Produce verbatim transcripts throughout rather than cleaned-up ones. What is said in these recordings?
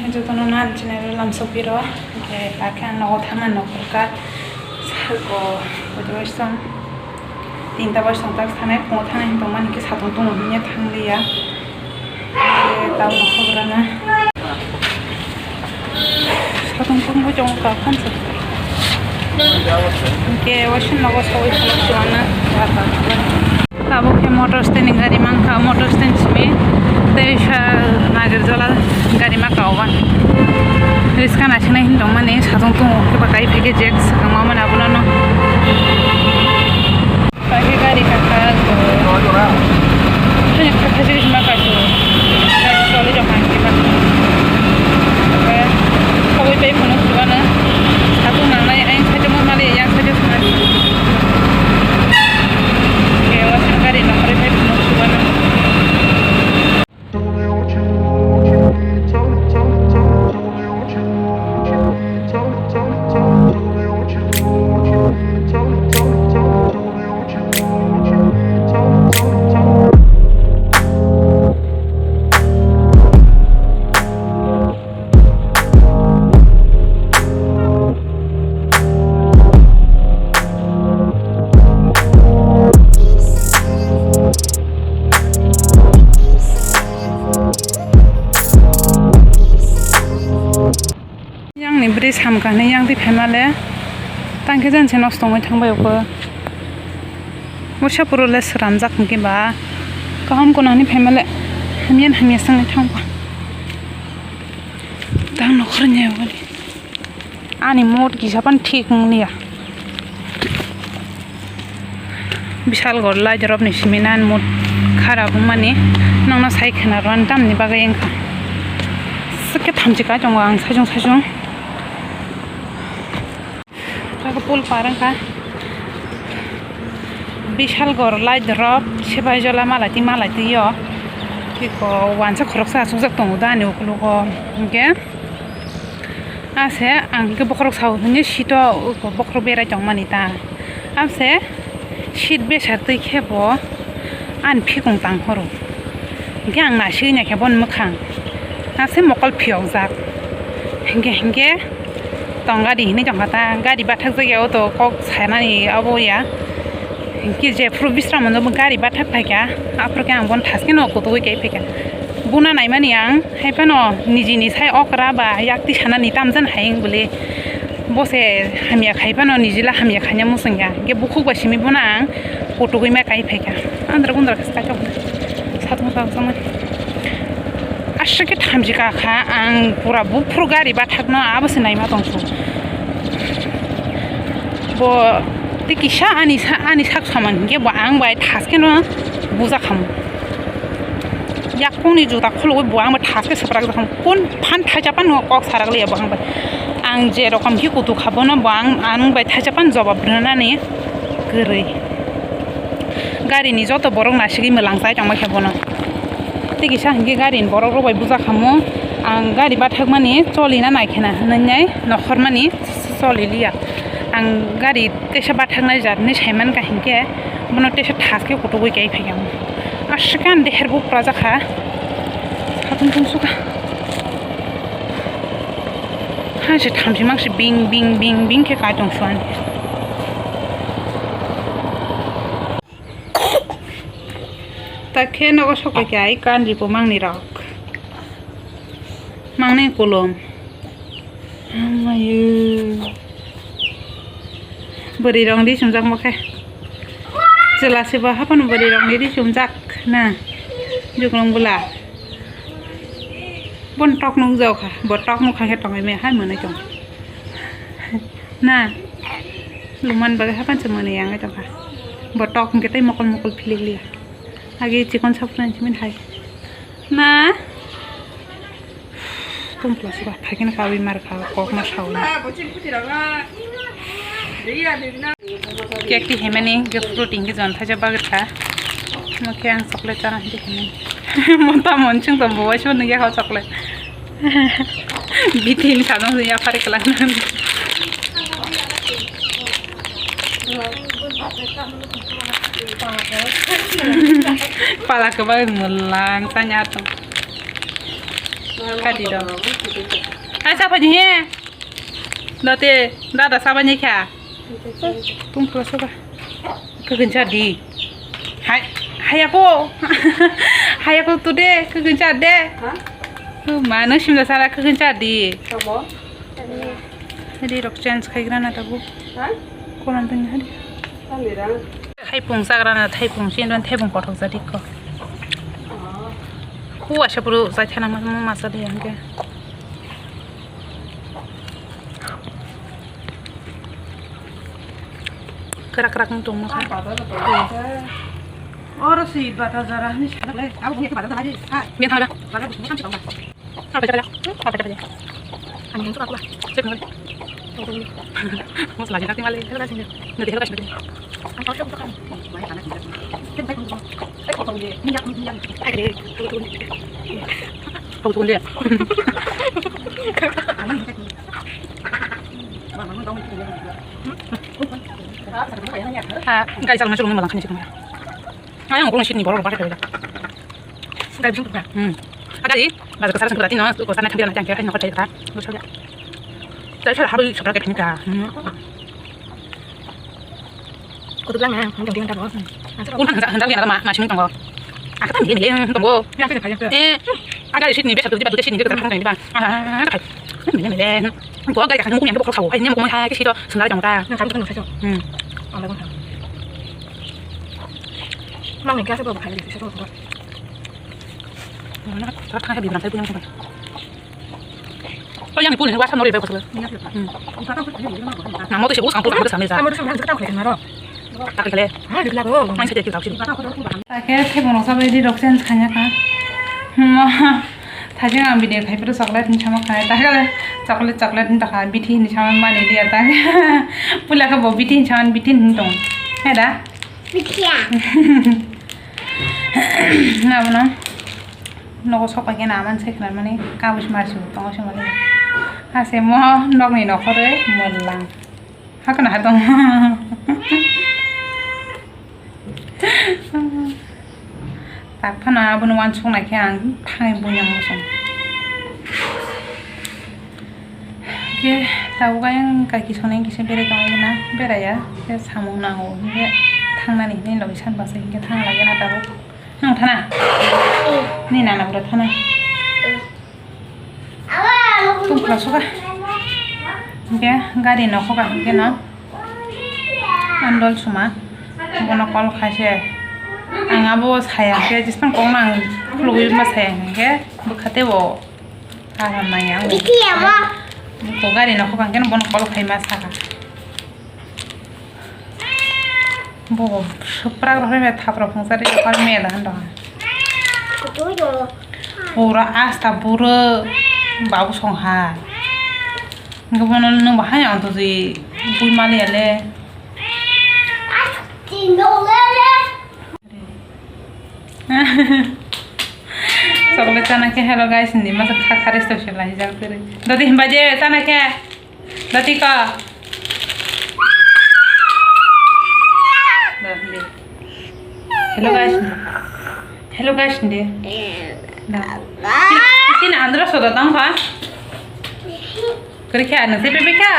Jotono nan channel o lamsok biro, hwnkhe dakhe ang nogo thangna nokholka. Sako, bodo song, tinta bai song tak thanai, pungo thanai hinwi tongmani hwnkhe satung tongo hwnwi thang liya. Hwnkhe tamo nokho brana. Satung tongbo chong ka khan sa. Hwnkhe waisa nogo sogwi phano chuana. Tabuk khe motor stand ni gari mankha, motor stand simi tei sa Nagarjala gari ma kauba. Riska naisingna hin tongmani satung tungo khe ba kai phai khe jack swkang ma mani abono no. Kai khe gari kakha. Hai kakha se ma kasu. Gari choli jokha khe ba. Sogwi pai phano chuano. Satung nangnai ayang side o mali yang side o. Khe waisa gari nongkhorwi phai phunuk chubaino. Yang ni bridge hamkha hinwi yang twi phaima le tang khe jang se nosto wngwi thang bai o khe. Usa puro le swnamjak hwnkhe ba kaham kono hinwi phaima le hamya hamya se wngwi thang kha. Tang nokhor ni ani mood kisa pan thik wng liya. Bishalgarh light rok ni simi nan mood kharap wngmani nokno sai khwna rw ani tamni bagwi wngkha. Swkhe thamchi kai tongo ang saichung saichung. Abo pool par wngkha. Bishalgarh light rok Sipaijala malai twi malai twi o. Tiko wansa khoroksa achukjak tongo da ani ukologo. Hwnkhe ase ang hwnkhe bokhorok sao hwnwi seat o bokhorok berai tongmani ta. Ase seat besar twi khe bo ani phikung tang horo. Hwnkhe ang naisingwi naikhe boni mwkhang. Ase mokol phiyokjak. Hwnkhe, hwnkhe tong gari hinwi tongkha ta, gari bathakjak ya, o to kok sanani abo ya. Hwnkhe jephuru bisram mondo bo gari bathak phaikha, aphuru khe ang bono thaskeno kutugwi kai phaikha. Buna naimani ang, hai phano nijini sai okra ba yakti sanani tamjani hai wng bwle. Bo se hamya khai phano, nijila hamya khaina muchungya. Hwnkhe bukhuk bai simi bono ang kutugwi ma kai phaikha. Andra gundra khe kaichok satung satung. Aswk khe thamchi kakha, ang pura buphuru gari bathakno abo se naima tongsu. Bo tei kisa ani sa-, ani sak saman hinkhe bo ang bai thaskeno buja khamu. Yakungni juta khulugwi bo ang bai thaske swprak jakhamu. Kun phan thaisa phano kok sarak liya bo ang bai. Ang je rokom khe kutuk kha bono bo ang, ang bai thaisa phano jobab rwnani kwrwi. Gari ni joto borok nasigwi mwlang chai tongma khe bono. Tei kisa hinkhe gari ni borok rok bai buja khamu. Ang gari bathakmani cholina naikhena hwnwi nai nokhormani choliliya. Ang gari teisa bathaknai jat hinwi saimankha hinkhe bono teisa thaske kutugwi kai phaikha. Aswk ani deher bo kwrajakha. Satung tungsukha. Ha se thamchi mangsi bing bing bing bing khe kai tongsuan. Ta khe nogo sok pai khe ai kanri bo mangni rok. Mangni kolom. Amayu. Bwrwi rong di chumjak mo khe. Chwla se bo haphano bwrwi rong di chumjak na. Jukrong bwla. Bon tok nung jao kha. Bo tok nung kha khe tongai me hai mwnai tong. Na. Luman bagwi hapan se mwnai yang tong kha. Bo tok hwnkhe tei mokol mokol philik liya. Agi chikon saphran chimin hai. Na. Tong plus ba phaikin kawi mar kha kok na sawi. Cake ti hemani gift fruit ingi jon thaja bagwi kha. Mo khe ang chocolate chana hinti hemani. Mo ta mon chwng tong bo waisa nungya kha chocolate. Bithi ni sadong ya phari kala. Pala kwbang mwlang tanya tong. Kati do. Ai, sa phai di he. Dote, dada sa bani kha. Tung pro so ba. Kagin cha di. Hai, hai ako. Hai ako tu de, kagin cha de. Ha? Tu manu simla sara kagin cha di. Tamo? Ri rok change khai grana tabu. Ha? Koran tanya hari. Tamo ra. Thaipung chagrana thaipung chinrani thaipung kothok jadi ko. Kuwa se puru chaithana ma ma sa de angke. Krak krak ni tong ma kha. Oro si bata jara ni sa le. Abo ni bata jara ni. Ha. Ni thala. Bata bu sam si tong ba. Apa aja, apa aja. Ani yang suka aku lah. Cek dulu. Mau selanjutnya nanti malah. Nanti hello kasih. Apa aja bukan. Minyak, minyak. Ada. Kau tuh dia. Ah, guys, aku masuk rumah malah kan situ. Ayo, aku masih nih, baru baru. Gari bising tuh, hmm. Agari, bazar kasar sengkura tino, tu kosan nanti nanti angker, nanti nanti. Terus ya. Terus harus sabra kayak ini kah? Hmm. Kutu bilang ya, nanti nanti tabok. Kun han han dia nama masih tongo. Aku kan dia milih tongo. Ya, kita kaya. Eh, agari sini biasa tuh, biasa tuh sini dia kan ini bang. Ah, milih milih. Gua agari kan mukung yang dia bokok tahu. Ini mukung hai ke sih tuh, sendal dong ta. Nah, kamu kan saya. Hmm. Ambil kan. Mang ni kaya sih bawa hai di sih tuh. Mana? Terus kan saya bilang saya punya apa? Oh, yang ibu ini wasa mori bagus loh. Hmm. Nah, mau tuh sih, usang tuh, usang tuh, sambil. Kamu tuh sambil, kamu tuh sambil. Tak kali. Ah, di belakang. Main saja kita sini. Take thebong rok sabai di rok change khanya kha. Hmm. Thajeng ang video khai pura chocolate ni sama khanai. Take chocolate, chocolate ni takha bithi ni sama mani dia take. Pula kha bo bithi ni sama bithi ni tong. He da? Bithi ya. Na bono. Nogo sok pai khe na man se khna mani kabus marsi tongo se mani. Ase mo nokni nokhoroi molang. Hakna ha tong. Tak phano abono wansuk nai khe ang thangwi buino muchung. Khe tabuk ayang kaiki sonai kisa berai tongwi na beraiya khe samung nango hinkhe thangnani hinwi logi san bwsai hinkhe thangna laiya na tabuk. Nwng thana? Ni nana bwrwi thana? Tungkla suka. Hinkhe gari nokhoka hinkhe no. Andol suma. Bono call khaise. Ang abo saya hinkhe jismang kok nang khulugwi ma saya hinkhe bwkha teibo kaham nangya. Ko gari nokhoka hinkhe no bono call khaima saka. Bo swprak rok hai thapra phungsa ri kar me da hando. Pura asta buro babu song ha. Hinkhe bono nwng bahai ang to ji bui mali ale. Chocolate chana khe hello guys hindi masa kha kharis to se lai jak tere. Dodi himba je chana khe. Dati ka. Da, hindi. Hello guys. Hello guys hindi. Da. Sini andro soda tang ka. Kere khe anu se bebe ka.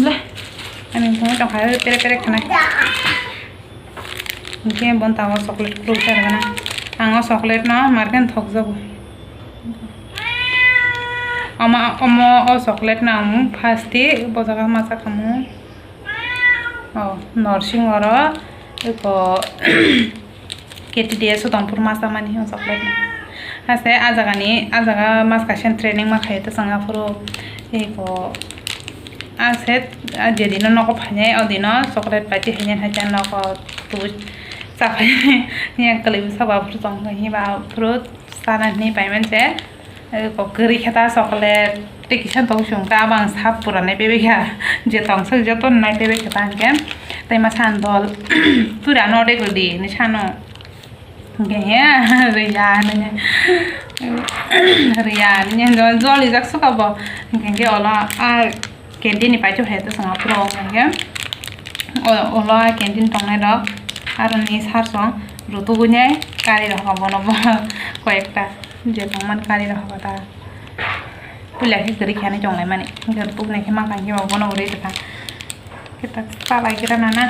Lah. Ani tong tong kha tere tere khana. Hinkhe bon tamo chocolate kwrwi se rwgana. Ang o chocolate no marken thokjago. Omo, omo o chocolate no ang first di bo jaga ma cha khamu. O norsing oro eko K T D S o tongphuru ma cha mani o chocolate no. Haste a jaga ni, a jaga mas kaisa training ma khaio to chwng aphuru eko. A set, a jedino nogo phainai, odino chocolate paiti hainai, hai khe nogo tubui chapai yang kwlwi bwsa ba phuru tong hiba phuru chana hinwi paiman se. Kok kwrwi khe ta chocolate tei kisa tong sung kha, abang sap pura nai pebai kha, je tong sak joto nai pebai kha ta hinkhe tei ma sandol pura no de gudi ni sano. Hinkhe he, riya hinwi, riya hinwi joli jak suka bo. Hinkhe olo a canteen ni paito hai to swngo phuru hinkhe olo a canteen tongnai rok aroni sar song rutugwi nai kari rok bono bo koyekta je tongmani kari rok ta. Lagi gari khani chonglai mani. Gari puk nai khema kangki ma bono uri tha. Kita salai kita nana.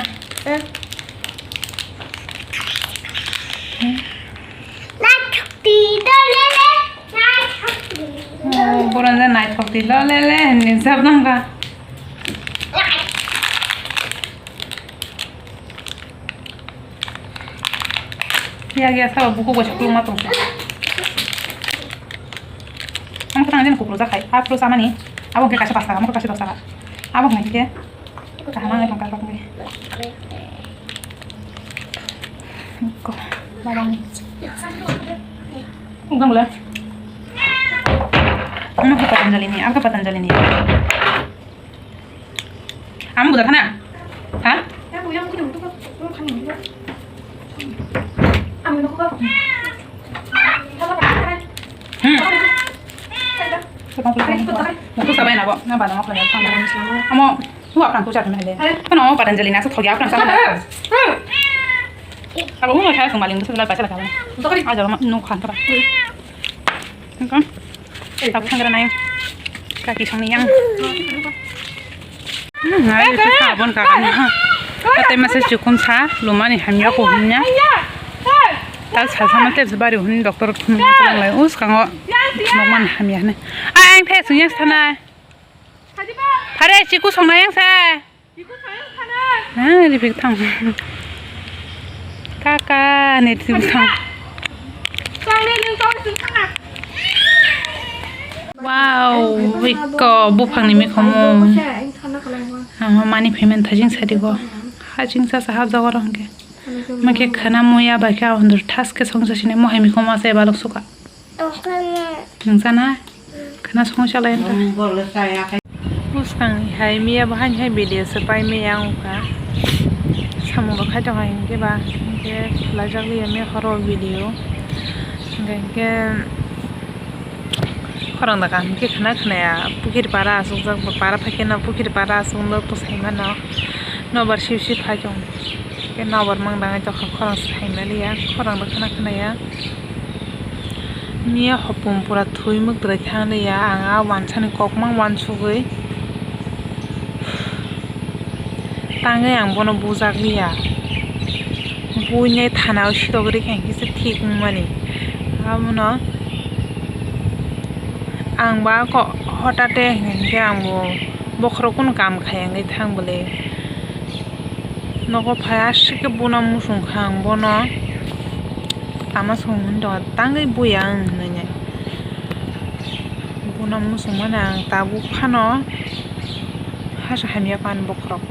Naithok ti do le le, naithok ti. Oh, boron ja naithok ti do le le, hinwi sab nang kha. Ya, ya, sabo buku bo se kuluma tong se. Ang kha tang jen kupru ja khai, a kupru sa mani. Abo khe kaisa pas taka, amo khe kaisa dos taka. Abo khe nai khe. Kaham ang tong kha kok ni. Ko, babang. Ungkang le. Ano khe Patanjali ni, ang khe Patanjali ni. Ang buda khana. Ha? Hmm. Aku sabai nabo, na bana ngok lagi. Amo, tu apa tu cakap ni? Kan amo Patanjali nasi thogi apa sama. Apa umur saya kembali musuh lagi pasal kamu. Aja ma nu khan kara. Engkon. Tabuk thanggra nai. Kaki songni yang. Hmm, ai, itu sabon kakani, ha. Kate masa chukun sa, lumani hamya ko hamya. Tal sa sama te bari hun doctor khun ma tolong lai. Us kango. Nokman hamya ne. Ai, ang the sung yang sana. Phare chiku songna yang sa. Nang ribik thang. Kaka ni ribik thang. Wow, wiko buphang ni mikhomo. Ang mani payment thajing sadi go. Hajing sa sa hab jago rong ke. Make khana muya ba kya hundur thas ke song sa sine mo hai mikhomo ase balok suka. Nung sana khana song chalai ta. Buskang hai miya bahai hai video se pai miya ang kha. Samung rok khai tong hai hingke ba hingke lajak liya miya horo video. Hingke hingke khorang da kaham khe khana khana ya. Pukhiri para asuk jak para phai khe no pukhiri para asuk no bwsai mano. Nobar sip sip phai tong. Khe nobar mang dangwi tokha khorang sai maliya, khorang rok khana khana ya. Miya hopung pura thwi mwkrai thang liya, ang a wansani kok mang wansugwi tangwi ang bono bujak liya. Buinai thana o sitok rikha hinkhe se thik wngmani. Abono ang ba ko-, hotate hinkhe ang bo bokhorok kunu kam khaya wngwi thang bwle. Nogo phai aswk khe buna muchung kha ang bono. Tama song hwn tongkha tangwi buya ang hinwi. Buna muchung mano ang tabuk phano hasa hamya pan bokhorok.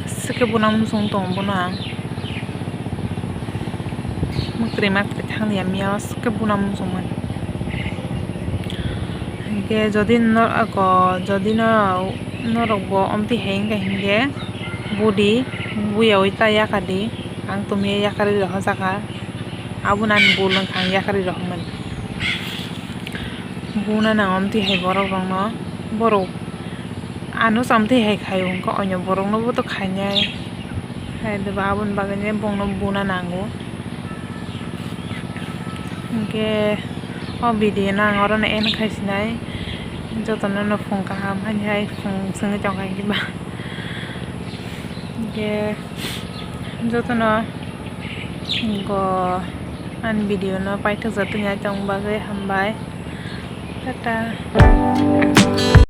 Aswk khe buna muchung tongo bono ang. Mwkri matkri thang liya miya aswk khe buna muchung mano. Hinkhe jodi norok, jodi no, norok bo omtwi hai wngkha hinkhe budi buyaui ta yakar di, ang tumya yakarwi rohorjakha, abono ani bul wngkha ang yakarwi rohormani. Buna nang omtwi hai borok rokno, borok ano chamtwi hai khaio hwnkhe onyo borokno bo to khainai. Hai de ba aboni bagwi bongno buna nango. Hinkhe o video no ang orono end khai sinai. Jotono no phung kaham, haini hai phung songwi tongkha hinkhe ba. Hinkhe jotono go ani video no paithak jatoni ai tong bagwi hambai. Tata.